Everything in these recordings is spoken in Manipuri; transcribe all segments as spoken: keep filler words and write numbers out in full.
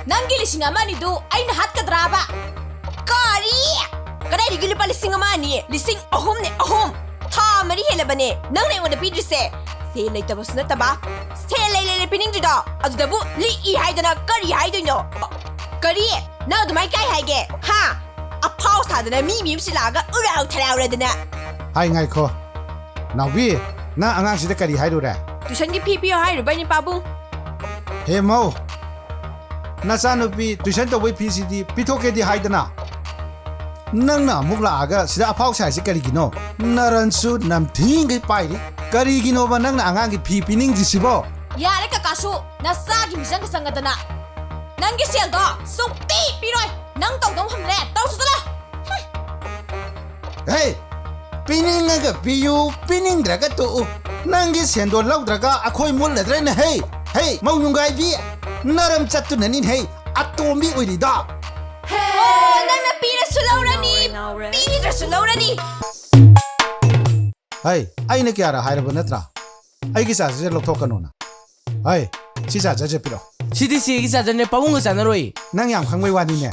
ꯅꯪꯒꯤ ꯂꯤꯁꯤꯡ ꯑꯃ ꯑꯅꯤꯗꯨ ꯑꯩꯅ ꯍꯥꯠꯀꯗ꯭ꯔꯥꯕ? ꯀꯔꯤ? ꯀꯗꯥꯏꯗꯒꯤ ꯂꯨꯄꯥ ꯂꯤꯁꯤꯡ ꯑꯃ ꯑꯅꯤ? ꯂꯤꯁꯤꯡ ꯑꯍꯨꯝꯅꯦ, ꯑꯍꯨꯝ! ꯊꯥ ꯃꯔꯤ ꯍꯦꯜꯂꯕꯅꯦ ꯅꯪꯅ ꯑꯩꯉꯣꯟꯗ ꯄꯤꯗ꯭ꯔꯤꯁꯦ꯫ ꯁꯦꯜ ꯂꯩꯇꯕꯁꯨ ꯅꯠꯇꯕ, ꯁꯦꯜ ꯂꯩ ꯂꯩ ꯂꯩ ꯄꯤꯅꯤꯡꯗ꯭ꯔꯤꯗꯣ, ꯑꯗꯨꯗꯕꯨ ꯂꯤꯛꯏ ꯍꯥꯏꯗꯅ ꯀꯔꯤ ꯍꯥꯏꯗꯣꯏꯅꯣ? ꯀꯔꯤ? ꯅꯪ ꯑꯗꯨꯃꯥꯏ ꯀꯥꯏ ꯍꯥꯏꯒꯦ? ꯍꯥ? ꯑꯐꯥꯎ ꯁꯥꯗꯅ ꯃꯤ ꯃꯌꯨꯝꯁꯤ ꯂꯥꯛꯑꯒ ꯎꯔꯥꯎ ꯊꯔꯥꯎꯔꯗꯅ꯫ ꯍꯥꯏ, ꯉꯥꯏꯈꯣ꯫ ꯅꯥꯎꯕꯤ, ꯅꯪ ꯑꯉꯥꯡꯁꯤꯗ ꯀꯔꯤ ꯍꯥꯏꯔꯨꯔꯦ? ꯇ꯭ꯌꯨꯁꯟꯒꯤ ꯐꯤ ꯄꯤꯌꯣ ꯍꯥꯏꯔꯨꯕꯩꯅꯦ, ꯄꯥꯕꯨꯡ꯫ ꯍꯦ ꯃꯧ, ꯅꯆꯥꯅꯨꯄꯤ ꯇ꯭ꯌꯨꯁꯟ ꯇꯧꯕꯩ ꯐꯤꯁꯤꯗꯤ ꯄꯤꯊꯣꯛꯀꯦꯗꯤ ꯍꯥꯏꯗꯅ, ꯅꯪꯅ ꯑꯃꯨꯛ ꯂꯥꯛꯑꯒ ꯁꯤꯗ ꯑꯐꯥꯎ ꯁꯥꯏꯁꯤ ꯀꯔꯤꯒꯤꯅꯣ? ꯅꯔꯟꯁꯨ ꯅꯝꯊꯤꯒꯩ ꯄꯥꯏꯔꯤ꯫ ꯀꯔꯤꯒꯤꯅꯣꯕ ꯅꯪꯅ ꯑꯉꯥꯡꯒꯤ ꯐꯤ ꯄꯤꯅꯤꯡꯗ꯭ꯔꯤꯁꯤꯕꯣ? ꯌꯥꯔꯦ ꯀꯀꯥꯁꯨ, ꯅꯆꯥꯒꯤ ꯃꯤꯆꯪꯒ ꯆꯪꯉꯗꯅ꯫ ꯅꯪꯒꯤ ꯁꯦꯜꯗꯣ ꯁꯨꯡꯄꯤ ꯄꯤꯔꯣꯏ꯫ ꯅꯪ ꯇꯧꯗꯧ ꯍꯝꯂꯦ, ꯇꯧꯔꯨꯆꯣ ꯆꯠꯂꯣ꯫ ꯍꯦ! ꯄꯤꯅꯤꯡꯉꯒ ꯄꯤꯌꯨ, ꯄꯤꯅꯤꯡꯗ꯭ꯔꯒ ꯇꯣꯛꯎ꯫ ꯅꯪꯒꯤ ꯁꯦꯟꯗꯣ ꯂꯧꯗ꯭ꯔꯒ ꯑꯩꯈꯣꯏ ꯃꯨꯜꯂꯗ꯭ꯔꯅꯦ ꯍꯦ? ꯍꯦ, ꯃꯧ ꯅꯨꯡꯒꯥꯏꯕꯤ, ꯅꯔꯝ ꯆꯠꯇꯨꯅꯅꯤ ꯍꯦ ꯑꯇꯣꯝꯕꯤ ꯑꯣꯏꯔꯤꯗꯣ꯫ ꯑꯣ, ꯅꯪꯅ ꯄꯤꯔꯁꯨ ꯂꯧꯔꯅꯤ, ꯄꯤꯗ꯭ꯔꯁꯨ ꯂꯧꯔꯅꯤ꯫ ꯍꯩ, ꯑꯩꯅ ꯀꯌꯥꯔ ꯍꯥꯏꯔꯕ ꯅꯠꯇ꯭ꯔꯥ? ꯑꯩꯒꯤ ꯆꯥꯔꯖꯔꯁꯦ ꯂꯧꯊꯣꯛꯀꯅꯣꯅ꯫ ꯍꯩ, ꯁꯤ ꯆꯥꯔꯖꯔꯁꯦ ꯄꯤꯔꯛꯑꯣ꯫ ꯁꯤꯗꯤ ꯆꯦꯒꯤ ꯆꯥꯔꯖꯔꯅꯦ, ꯄꯥꯕꯨꯡꯒ ꯆꯥꯟꯅꯔꯣꯏ꯫ ꯅꯪ ꯌꯥꯝ ꯈꯪꯕꯩ ꯋꯥꯅꯤꯅꯦ꯫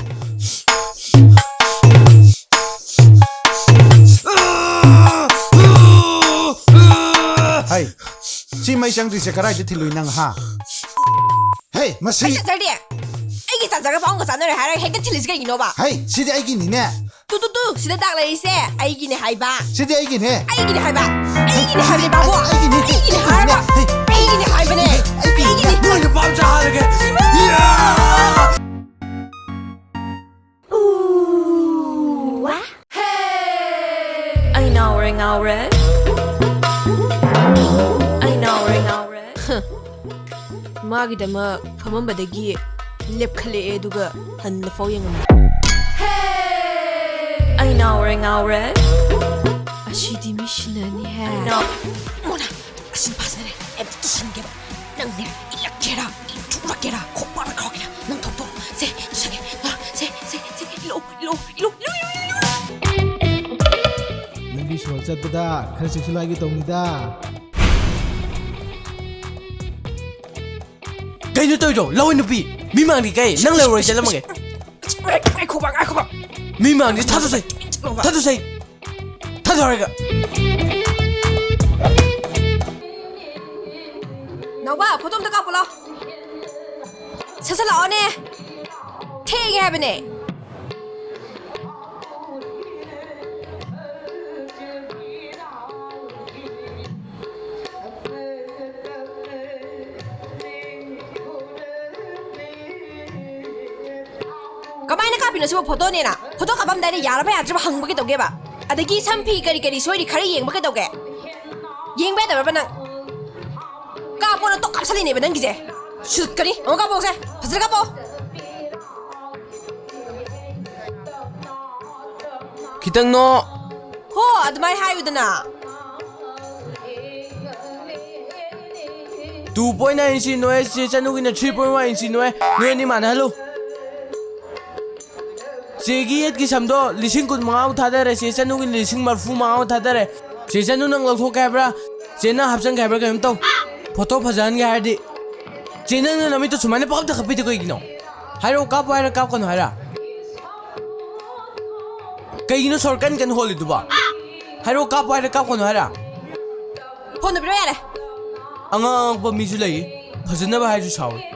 ꯍꯩ, ꯁꯤ ꯃꯩ ꯆꯪꯗ꯭ꯔꯤꯁꯦ ꯀꯗꯥꯏꯗ ꯊꯤꯜꯂꯨꯏ ꯅꯪ, ꯍꯥ? ꯍꯦ, ꯃꯁꯤ ꯑꯩ ꯆꯥꯔꯖꯔꯗꯤ? ꯑꯩꯒꯤ ꯆꯥꯔꯖꯔꯒ ꯄꯥꯕꯨꯡꯒ ꯆꯥꯟꯅꯔꯣꯏ ꯍꯥꯏꯔꯒ ꯍꯦꯛꯇ ꯊꯤꯜꯂꯤꯁꯦ ꯀꯩꯒꯤꯅꯣꯕ? ꯍꯩ, ꯁꯤꯗꯤ ꯑꯩꯒꯤꯅꯤꯅꯦ꯫ ꯇꯨ, ꯇꯨ, ꯇꯨ, ꯁꯤꯗ ꯗꯥꯛ ꯂꯩꯔꯤꯁꯦ ꯑꯩꯒꯤꯅꯦ ꯍꯥꯏꯕ꯫ ꯁꯤꯗꯤ ꯑꯩꯒꯤꯅꯦ꯫ ꯑꯩꯒꯤꯅꯦ ꯍꯥꯏꯕ꯫ ꯑꯩꯒꯤꯅꯦ ꯍꯥꯏꯕꯅꯦ, ꯕꯥꯕꯨ꯫ ꯑꯩꯒꯤꯅꯦ꯫ ꯑꯩꯒꯤꯅꯦ ꯍꯥꯏꯔꯒ꯫ ꯍꯩ꯫ ꯑꯩꯒꯤꯅꯦ ꯍꯥꯏꯕꯅꯦ꯫ ꯑꯩꯒꯤꯅꯦ꯫ ꯑꯩꯒꯤꯅꯦ꯫ ꯅꯣꯏ ꯅꯨꯄꯥ ꯃꯆꯥ ꯍꯥꯏꯔꯒꯦ꯫ ꯏꯌꯥ! ꯑꯩ ꯉꯥꯎꯔꯦ, ꯉꯥꯎꯔꯦ꯫ ꯑꯩ ꯉꯥꯎꯔꯦ, ꯉꯥꯎꯔꯦ꯫ ꯃꯥꯒꯤꯗꯃꯛ ꯐꯝꯃꯝꯕꯗꯒꯤ ꯂꯦꯞꯈꯠꯂꯛꯑꯦ, ꯑꯗꯨꯒ ꯍꯟꯅꯐꯥꯎ ꯌꯦꯡꯉꯝꯗꯦ꯫ ꯑꯩ ꯉꯥꯎꯔꯦ, ꯉꯥꯎꯔꯦ꯫ ꯑꯁꯤꯗꯤ ꯃꯤ ꯁꯤꯟꯅꯅꯤꯍꯦ꯫ ꯑꯩ ꯉꯥꯎ- ꯃꯣꯅꯥ, ꯑꯁꯤ ꯅꯨꯄꯥꯁꯤꯅꯅꯦ ꯑꯝꯇ ꯇꯨꯁꯟꯒꯦꯕ꯫ ꯅꯪꯅꯦ, ꯏꯜꯂꯛꯀꯦꯔꯥ, ꯏꯟꯊꯣꯛꯂꯛꯀꯦꯔꯥ, ꯈꯣꯛꯄꯥꯛꯅ ꯀꯥꯎꯒꯦꯔꯥ, ꯅꯪ ꯊꯣꯛꯇꯣ꯫ ꯁꯦ, ꯇꯨꯁꯟꯒꯦ꯫ ꯅꯥ, ꯁꯦ, ꯁꯦ, ꯁꯦ, ꯏꯜꯂꯛꯑꯣ, ꯏꯜꯂꯛꯑꯣ, ꯏꯜꯂꯛꯑꯣ, ꯏꯜꯂꯛꯑꯣ, ꯏꯜꯂꯛꯑꯣ, ꯏꯜꯂꯛꯑꯣ꯫ ꯂꯝꯕꯤ ꯁꯣꯔꯣꯛ ꯆꯠꯄꯗ ꯈꯔ ꯆꯦꯛꯁꯤꯜꯂꯨ ꯍꯥꯏꯒꯦ ꯇꯧꯅꯤꯗ꯫ ꯀꯩꯅꯣ ꯇꯧꯔꯤꯗꯣ? ꯂꯧꯏ ꯅꯨꯄꯤ! ꯃꯤ ꯃꯥꯡꯗꯤ ꯀꯩ? ꯅꯪ ꯂꯩꯔꯨꯔꯣꯏ, ꯆꯠꯂꯝꯃꯒꯦ꯫ ꯉꯥꯏꯈꯣꯕ, ꯉꯥꯏꯈꯣꯕ꯫ ꯃꯤ ꯃꯥꯡꯗꯤ ꯊꯥꯗꯣꯛꯁꯦ꯫ ꯊꯥꯗꯣꯛꯁꯦ꯫ ꯊꯥꯗꯣꯛ ꯍꯥꯏꯔꯒ꯫ ꯅꯥꯎꯕ, ꯐꯣꯇꯣ ꯑꯝꯇ ꯀꯥꯞꯄꯨ ꯂꯥꯎ꯫ ꯁꯠ ꯁꯠ ꯂꯥꯛꯑꯣꯅꯦ꯫ ꯊꯦꯡꯉꯦ ꯍꯥꯏꯕꯅꯦ꯫ ꯀꯃꯥꯏꯅ ꯀꯥꯞꯄꯤꯅꯣ ꯁꯤꯕꯨ ꯐꯣꯇꯣꯅꯦꯅ? ꯐꯣꯇꯣ ꯀꯥꯞꯄꯝꯗꯥꯏꯗ ꯌꯥꯔꯕ ꯌꯥꯗ꯭ꯔꯤꯕ ꯍꯪꯕ ꯀꯩꯗꯧꯒꯦꯕ? ꯑꯗꯒꯤ ꯁꯝ ꯐꯤ ꯀꯔꯤ ꯀꯔꯤ ꯁꯣꯏꯔꯤ ꯈꯔ ꯌꯦꯡꯕ ꯀꯩꯗꯧꯒꯦ? ꯌꯦꯡꯕ ꯌꯥꯗꯕ꯭ꯔꯕ ꯅꯪ? ꯀꯥꯞꯄꯣꯅ ꯇꯣꯛ ꯀꯥꯞꯁꯜꯂꯤꯅꯦꯕ ꯅꯪꯒꯤꯁꯦ꯫ ꯁꯨꯠꯀꯅꯤ꯫ ꯑꯃꯨꯛ ꯀꯥꯞꯄꯣꯁꯦ꯫ ꯐꯖꯅ ꯀꯥꯞꯄꯣ꯫ ꯈꯤꯇꯪ ꯅꯣ꯫ ꯍꯣ, ꯑꯗꯨꯃꯥꯏꯅ ꯍꯥꯏꯌꯨꯗꯅ꯫ Two point nine inch ꯅꯣꯏ ꯆꯦ ꯆꯅꯨꯒꯤꯅ three point one inch ꯅꯣꯏ꯫ ꯅꯣꯏ ꯑꯅꯤ ꯃꯥꯟꯅꯍꯜꯂꯨ꯫ ꯆꯦꯒꯤ ꯌꯦꯠꯀꯤ ꯁꯝꯗꯣ ꯂꯤꯁꯤꯡ ꯀꯨꯟ ꯃꯉꯥꯃꯨꯛ ꯊꯥꯗꯔꯦ, ꯆꯦ ꯆꯅꯨꯒꯤ ꯂꯤꯁꯤꯡ ꯃꯔꯤꯐꯨ ꯃꯉꯥꯃꯨꯛ ꯊꯥꯗꯔꯦ꯫ ꯆꯦ ꯆꯅꯨ ꯅꯪ ꯂꯧꯊꯣꯛꯀꯦ ꯍꯥꯏꯕ꯭ꯔꯥ? ꯆꯦ ꯅꯪ ꯍꯥꯞꯆꯤꯟꯒꯦ ꯍꯥꯏꯕ꯭ꯔꯥ? ꯀꯩꯅꯣꯝ ꯇꯧ꯫ ꯐꯣꯇꯣ ꯐꯖꯍꯟꯒꯦ ꯍꯥꯏꯔꯗꯤ꯫ ꯆꯦ ꯅꯪꯅ ꯅꯃꯤꯠꯇꯣ ꯁꯨꯃꯥꯏꯅ ꯄꯪꯀꯞꯇ ꯀꯞꯄꯤꯗꯣ ꯀꯩꯒꯤꯅꯣ? ꯍꯥꯏꯔꯛꯑꯣ, ꯀꯥꯞꯄꯣ ꯍꯥꯏꯔ ꯀꯥꯞꯀꯅꯨ ꯍꯥꯏꯔ? ꯀꯩꯒꯤꯅꯣ ꯁꯣꯔ ꯀꯟ ꯀꯟ ꯍꯣꯜꯂꯤꯗꯨꯕꯣ? ꯍꯥꯏꯔꯛꯑꯣ, ꯀꯥꯞꯄꯣ ꯍꯥꯏꯔ ꯀꯥꯞꯀꯅꯨ ꯍꯥꯏꯔ? ꯐꯣꯟꯗꯣ ꯄꯤꯔꯛꯑꯣ ꯌꯥꯔꯦ꯫ ꯑꯉꯥꯡ ꯑꯉꯛꯄ ꯃꯤꯁꯨ ꯂꯩꯌꯦ, ꯐꯖꯅꯕ ꯍꯥꯏꯔꯁꯨ ꯁꯥꯎꯋꯤ꯫